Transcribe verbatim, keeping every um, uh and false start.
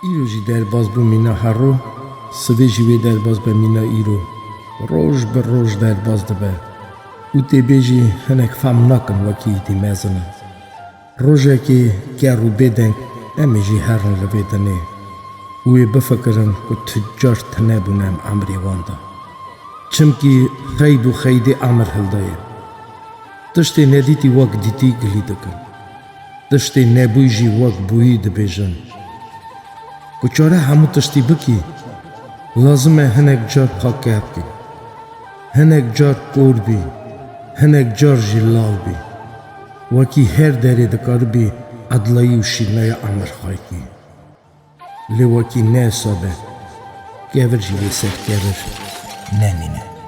Îro jî derbas bû mîna herro, sibê jî wê derbas be mîna îro. Roj bi roj derbas dibe. Û tê bêjî hinek fam nakin wekî îdî mezin in. Rojekê ker û bêdeng em ê jî herin li vê dinê. Û ê bifikirin ku tu car tune bûne em emrê wan da. Çimkî xeyd û xeydê emir hildaye. Tiştê nedîtî wek dîtî gilî dikin. Tiştê nebûyî jî wek bûyî dibêjin. Ku çare hemû tiştî bikî, lazim e hinek car xwe keh bikî. Hinek car kor bî, hinek car jî lal bî. Wekî her derê dikaribî edlayî û şîrneya emir xwekî. Lê wekî ne hesab e, kevir jî wê ser kevir nemîne.